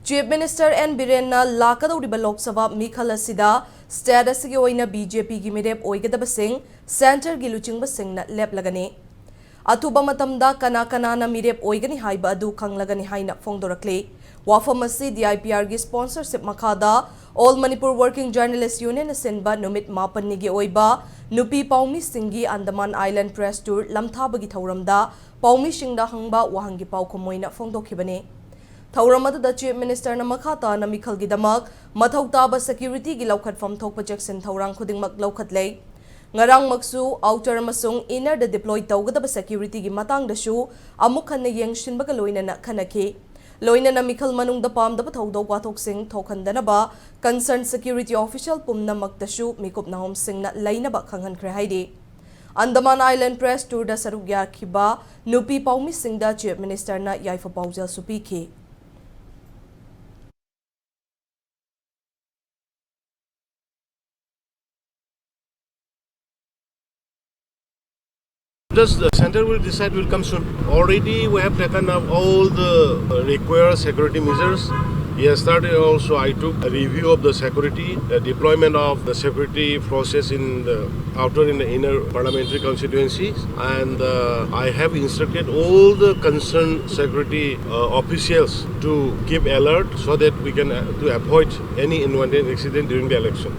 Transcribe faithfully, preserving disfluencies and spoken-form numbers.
Chief Minister N Birenna ꯂꯥꯛꯀꯗꯧꯔꯤꯕ ꯂꯣꯛ ꯁꯚꯥ ꯃꯤꯈꯜ ꯑꯁꯤꯗ state ꯑꯁꯤꯒꯤ ꯑꯣꯏꯅ B J P ꯒꯤ ꯃꯤꯔꯦꯞ ꯑꯣꯏꯒꯗꯕꯁꯤꯡ centre ꯒꯤ ꯂꯨꯆꯤꯡꯕꯁꯤꯡꯅ ꯂꯦꯞꯂꯒꯅꯤ꯫ ꯑꯊꯨꯕ ꯃꯇꯝꯗ ꯀꯅꯥ ꯀꯅꯥꯅ ꯃꯤꯔꯦꯞ ꯑꯣꯏꯒꯅꯤ ꯍꯥꯏꯕ ꯑꯗꯨ ꯈꯪꯂꯒꯅꯤ ꯍꯥꯏꯅ ꯐꯣꯡꯗꯣꯔꯛꯂꯤ꯫ ꯋꯥꯐꯝ ꯑꯁꯤ D I P R ꯒꯤ sponsorship ꯃꯈꯥꯗ All Manipur Working Journalist Union ꯅ ꯁꯤꯟꯕ ꯅꯨꯃꯤꯠ ꯃꯥꯄꯟꯅꯤꯒꯤ ꯑꯣꯏꯕ ꯅꯨꯄꯤ ꯄꯥꯎꯃꯤꯁꯤꯡꯒꯤ Andaman Island Press Tour ꯂꯝꯊꯥꯕꯒꯤ ꯊꯧꯔꯝꯗ ꯄꯥꯎꯃꯤꯁꯤꯡꯗ ꯍꯪꯕ ꯋꯥꯍꯪꯒꯤ ꯄꯥꯎꯈꯨꯝ ꯑꯣꯏꯅ ꯐꯣꯡꯗꯣꯛꯈꯤꯕꯅꯤ꯫ ꯊꯧꯔꯝ ꯑꯗꯨꯗ Chief Minister ꯅ ꯃꯈꯥ ꯇꯥꯅ ꯃꯤꯈꯜꯒꯤꯗꯃꯛ ꯃꯊꯧ ꯇꯥꯕ security ꯒꯤ ꯂꯧꯈꯠꯐꯝ ꯊꯣꯛꯄ ꯆꯦꯛꯁꯤꯟ ꯊꯧꯔꯥꯡ ꯈꯨꯗꯤꯡꯃꯛ ꯂꯧꯈꯠꯂꯦ꯫ ꯉꯔꯥꯡꯃꯛꯁꯨ outer ꯑꯃꯁꯨꯡ inner ꯗ deploy ꯇꯧꯒꯗꯕ security ꯒꯤ ꯃꯇꯥꯡꯗꯁꯨ ꯑꯃꯨꯛ ꯍꯟꯅ ꯌꯦꯡꯁꯤꯟꯕꯒ ꯂꯣꯏꯅꯅ ꯈꯟꯅꯈꯤ꯫ ꯂꯣꯏꯅꯅ ꯃꯤꯈꯜ ꯃꯅꯨꯡꯗ ꯄꯥꯝꯗꯕ ꯊꯧꯗꯣꯛ ꯋꯥꯊꯣꯛꯁꯤꯡ ꯊꯣꯛꯍꯟꯗꯅꯕ concerned security official ꯄꯨꯝꯅꯃꯛꯇꯁꯨ ꯃꯤꯀꯨꯞ ꯅꯥꯍꯣꯝꯁꯤꯡꯅ ꯂꯩꯅꯕ ꯈꯪꯍꯟꯈ꯭ꯔꯦ ꯍꯥꯏꯔꯤ꯫ Andaman Island Press Tour ꯗ ꯁꯔꯨꯛ ꯌꯥꯈꯤꯕ ꯅꯨꯄꯤ ꯄꯥꯎꯃꯤꯁꯤꯡꯗ Chief Minister ꯅ ꯌꯥꯏꯐ ꯄꯥꯎꯖꯦꯜꯁꯨ ꯄꯤꯈꯤ꯫ Just the centre will decide, will come soon. Already we have taken up all the required security measures. Yesterday also I took a review of the security, the deployment of the security forces in the outer and the inner parliamentary constituencies, and uh, I have instructed all the concerned security uh, officials to keep alert so that we can uh, to avoid any incident during the election.